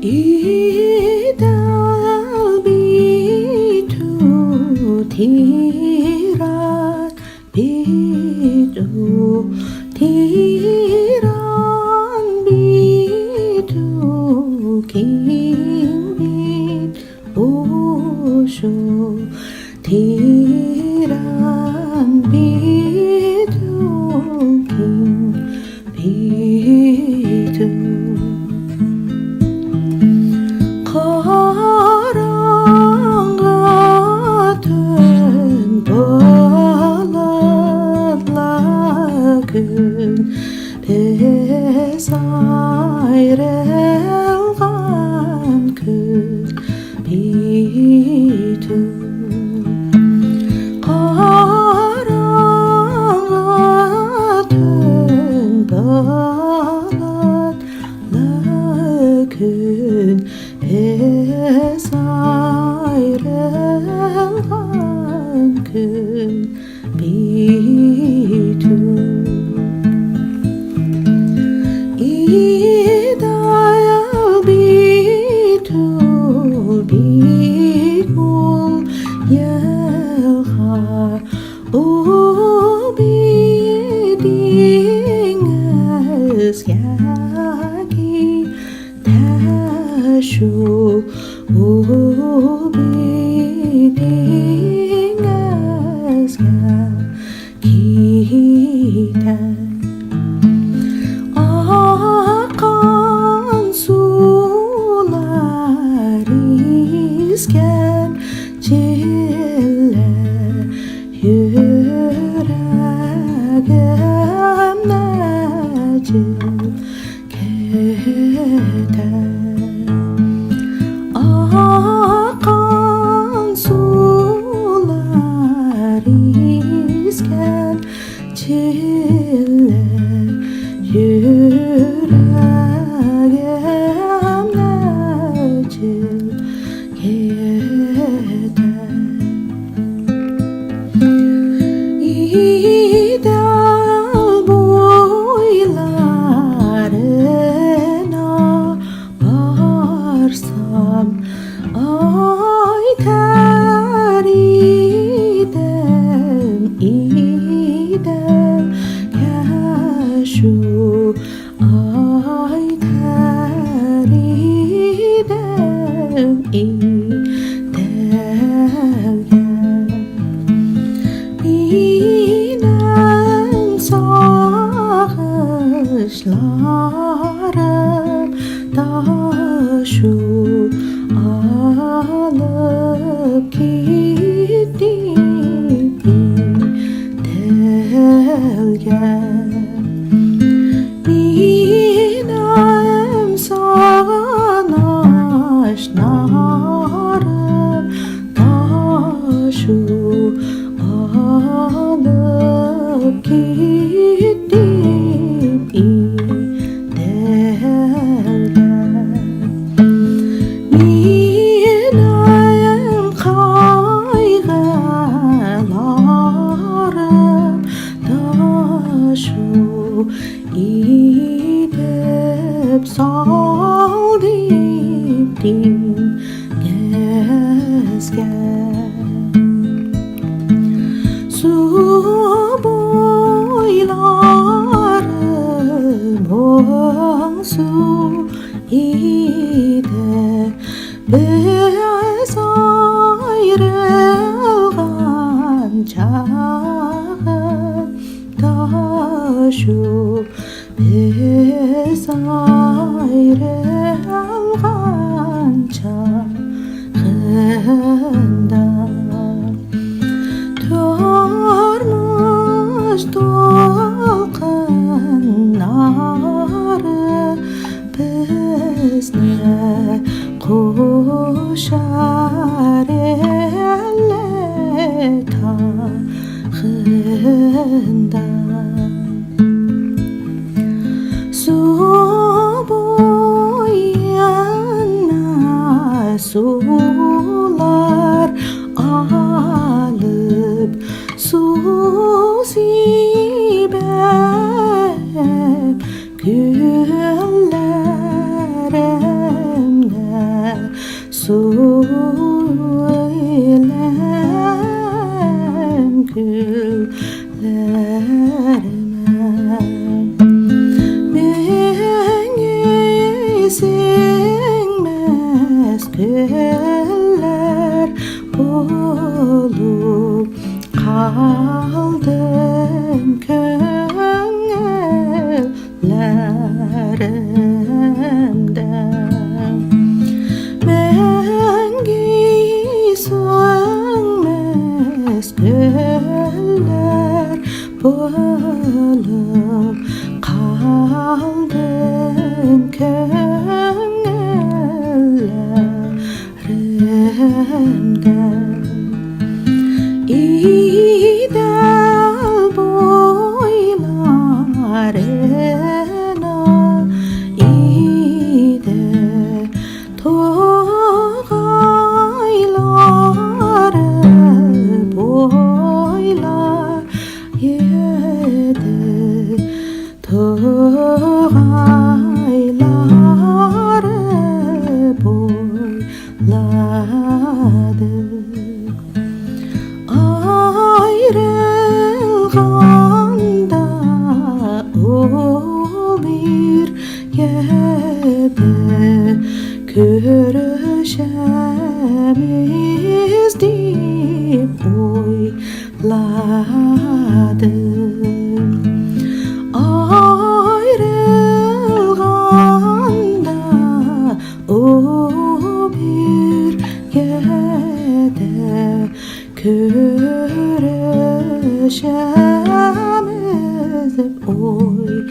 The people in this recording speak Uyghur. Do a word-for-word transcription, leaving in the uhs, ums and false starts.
Idel bitu tiran bitu tiran bitu king bit ushu tiran bitu king bitu qaranǵı tün polatla kün pes ayrılğan kün bitu qaranǵı tün polatla kün pes ayrılğan kün bitu idayal bitu bigul yılğa u bidiñizge kite shu u bidiñizge kite aqqan sular isken çile yüregimne cil kete aqqan sular isken çile yüregimne cil kete idel boylarına barsam aytar idem idem şu aytar idem idemge menem sağışlarım taşu alıp gitti delgen menem sağınışlarım taşu alıp gitti delgen menem qaygılarım taşu idip saldı dengizge su boylarım oğsu ide biz ayrılğan çağında şu biz ayrılğan çağında turmuş dolqınları bizni quşar elle tağında su boyuna sular alıp su sibep güllerimni مەڭگۈ سىڭمەس كۈنلەر بولۇپ قالدىم كۆڭۈللىرىمدە. مەڭگۈ سۆيمەس گۈللەر بولۇپ قالدىم كۆڭۈللىرىمدە. ئىدىل بويلارىنا، ئىدىل توغايلارى بويلايدۇ، توغايلارى بويلايدۇ. ئايرىلغاندا ئۇ بىر يەردە كۆرۈشەرمىز دەپ ئويلىدىم. ئايرىلغاندا ئۇ بىر يەردە كۆرۈشەرمىز دەپ ئويلىدىم.